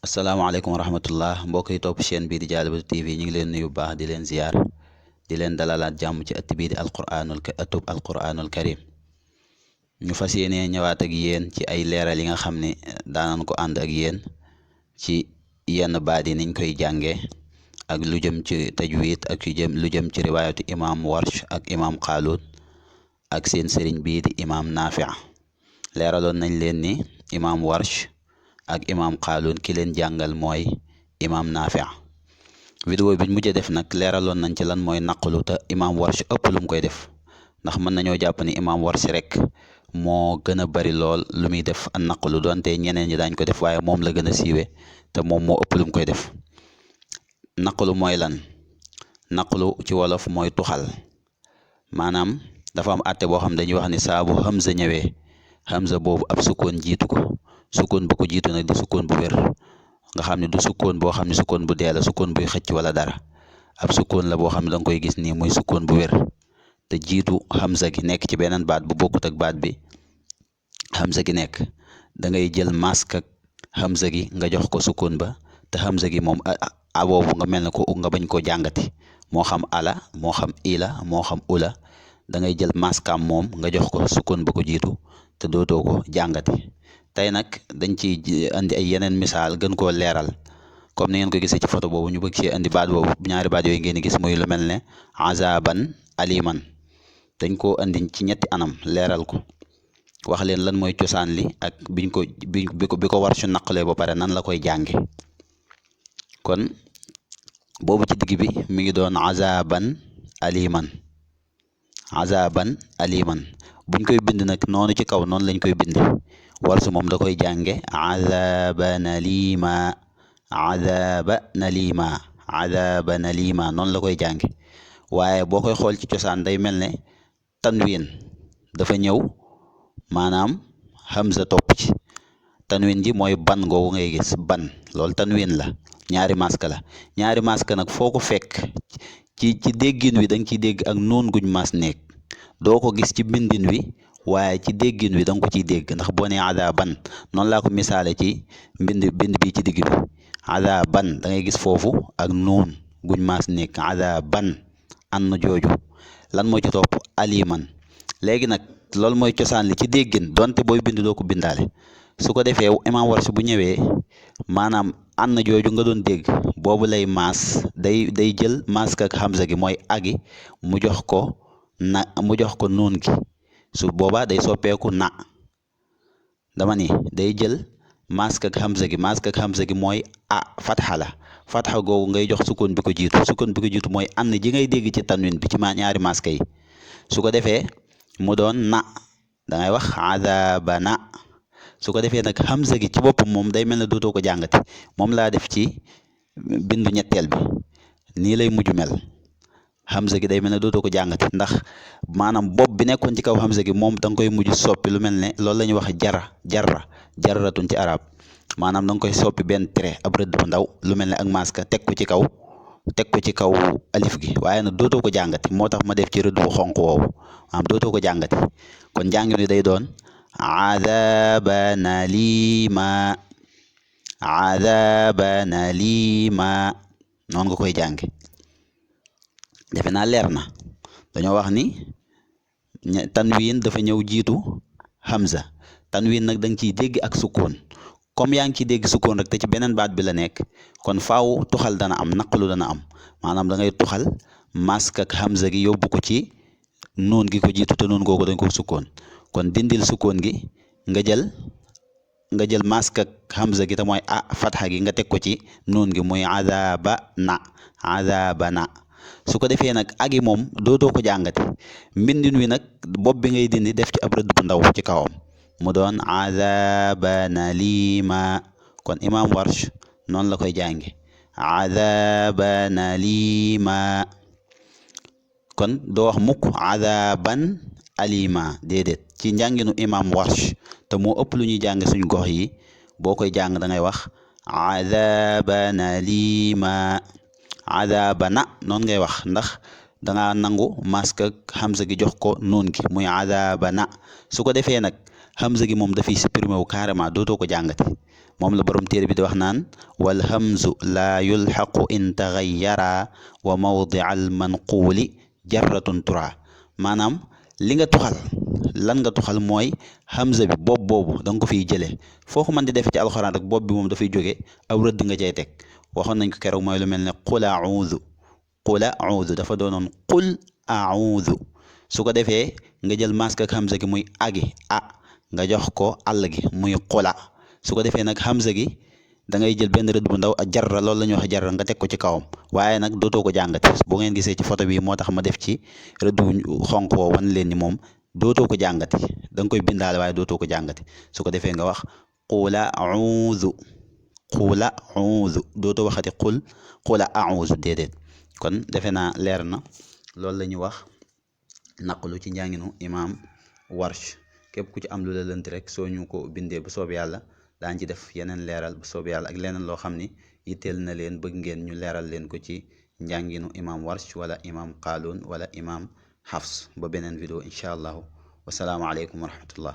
asalaamaaleykum wa rahmatullah mbokk yi topp chaîne bii di Dialibatoul TV ñu ngi leen nuyu bu baax di leen ziyaar di leen dalalaat jàmm ci ëtt bii di alquranul karim ñu fas yéene ñëwaat ak yéen ci ay leeral yi nga xam ne daanan ko ànd ak yéen ci yenn baat yi niñ koy jàngee ak lu jëm ci tajwid ak lu jëm ci riwaayatu imam warsh ak imam xaaluun ak seen sëriñ bii di imam naafi leeraloon nañ leen ni imam warsh ak imam xaaluun ki leen jàngal mooy imam naafi vidéo bi ñu mujj def nag leeraloon nañ ci lan mooy naqlu te imam warsh ëpp lu mu koy def ndax mën nañoo jàpp ni imam warsh rek moo gën a bari lool lu muy def an naqlu doonte ñeneen ñi daañ ko def waaye moom la gën a siiwe te moom moo ëpp lu mu koy def naqlu mooy lan naqlu ci wolof mooy tuxal maanaam dafa am àtte boo xam dañuy wax ni saa bu hamza ñëwee hamza boobu ab sukkoon jiitu ko sukkoon bu ko jiitu nag di sukkoon bu wér nga xam ne du sukkoon boo xam ne sukkoon bu dee la sukkoon buy xëcc wala dara ab sukkoon la boo xam ne da nga koy gis nii muy sukkoon bu wér te jiitu hamza gi nekk ci beneen baat bu bokkut ak baat bi hamza gi nekk da ngay jël mask ak hamza gi nga jox ko sukkoon ba te hamza gi moom a boobu nga mel ne ko nga bañ koo jàngati moo xam ala moo xam ila moo xam ula da ngay jël maskam moom nga jox ko sukkoon ba ko jiitu te dootoo ko jàngati tey nag dañ ci andi ay yeneen misaal gën koo leeral comme ni ngeen ko gisee ci photo boobu ñu bëgg ci andi baat boobu ñaari baat yooyu ngeen gis muy lu mel ne azaban aliman dañ koo andi ci ñetti anam leeral ko wax leen lan mooy cosaan li ak bi ko war su naqalee ba pare nan la koy jànge kon boobu ci digg bi mi ngi doon azaban aliman buñ koy bind nag noonu ci kaw noonu lañ koy binde warsu moom da koy jànge azabana lima noonu la koy jànge waaye boo koy xool ci cosaan day mel ne tanwin dafa ñëw maanaam hamza topp ci tanwin ji mooy ban googu ngay gis ban loolu tanwin la ñaari maska nag foo ko fekk ci déggin wi da nga ciy dégg ak nuun guñ mas nekk doo ko gis ci bindin wi waaye ci déggin wi da nga ko ciy dégg ndax boo nee azaban noonu laa ko misaale ci bind bi ci digg bi azaban da ngay gis foofu ak nuun guñ maas nekk azaban ann jooju lan moo ci topp aliman léegi nag loolu mooy cosaan li ci déggin donte booy bind doo ko bindaale su ko defee imam warsh bu ñëwee maanaam ann jooju nga doon dégg boobu lay maas day jël mask ak hamza gi mooy agi mu jox ko nuun gi su boobaa day soppeeku na dama ni day jël mask ak hamza gi mooy a fatxa la fatxa googu ngay jox sukkoon bi ko jiitu mooy ann ji ngay dégg ci tanwin bi ci ñaari maska yi su ko defee mu doon na da ngay wax azabana su ko defee nag hamza gi ci boppam moom day mel ne dootoo ko jàngati moom laa def ci bindu ñetteel bi nii lay mujj mel hamza gi day mel ne dootoo ko jàngati ndax maanaam bopp bi nekkoon ci kaw hamza gi moom da nga koy mujj soppi lu mel ne loolu la ñuy wax jarratun ci arab maanaam da nga koy soppi benn trait ab rëdd bu ndaw lu mel ne ak maska teg ko ci kaw alif gi waaye nag dootoo ko jàngati moo tax ma def ci rëdd bu xonq woowu maanaam dootoo ko jàngati kon njàngin wi day doon azabana lima noonu nga koy jànge defe naa leer na dañoo wax ni tanwin dafa ñëw jiitu hamza tanwin nag da nga ciy dégg ak sukkoon comme yaa ngi ciy dégg sukkoon rek te ci beneen baat bi la nekk kon faaw tuxal dana am naqlu dana am maanaam da ngay tuxal mask ak hamza gi yóbbu ko ci nuun gi ko jiitu te nuun googu dañ ko sukkoon kon dindil sukkoon gi nga jël mask ak hamza gi te mooy fatxa gi nga teg ko ci nuun gi muy azabana su ko defee nag agi moom dootoo ko jàngati mbindin wi nag bopp bi ngay dindi def ci ab rëdd bu ndaw ci kawam mu doon azabana lima kon imam warsh noonu la koy jànge azabana lima kon doo wax mukk azaban alima déedéet ci njànginu imam warsh te moo ëpp lu ñuy jàng suñ gox yi boo koy jàng da ngay wax azabana lima azabana noonu ngay wax ndax danga nangu mask ak hamza gi jox ko nuun gi muy azabana su ko defee nag hamza gi moom dafiy supprimé wu carrément dootoo ko jàngati moom la borom téere bi di wax naan wal hamzu laa yulxaqu in taxayyara wa mawdia al manquuli jarratun tura maanaam li nga tuxal lan nga tuxal mooy hamza bi bopp boobu da nga ko fiy jëlee foo ko mën di defee ci alxuraan rek bopp bi moom dafay jóge aw rëdd nga cay teg waxoon nañ ko keroog mooy lu mel ne qul audu dafa doonoon qul audu su ko defee nga jël mask ak hamza gi muy agi nga jox ko àll gi muy qula su ko defee nag hamza gi da ngay jël benn rëdd bu ndaw a jarra loolu la ñuy wax jarra nga teg ko ci kawam waaye nag dootoo ko jàngati bu ngeen gisee ci photo bi moo tax ma def ci rëdd bu xonq woo wan leen ni moom dootoo ko jàngati da nga koy bindaale waaye dootoo ko jàngati su ko defee nga wax qula audu dootoo waxati qula audu déedéet kon defe naa leer na loolu la ñuy wax naqlu ci njànginu imaam Warsh képp ku ci am lu la lënt rek soo ñu ko bindee bu soob yàlla daañ ci def yeneen leeral bu soob yàlla ak leneen loo xam ni yitteel na leen bëgg ngeen ñu leeral leen ko ci njànginu imaam Warsh wala imaam Qaalun wala imaam Hafs ba beneen vidéo incha allahu wasalaamu aleykum wa rahmatullah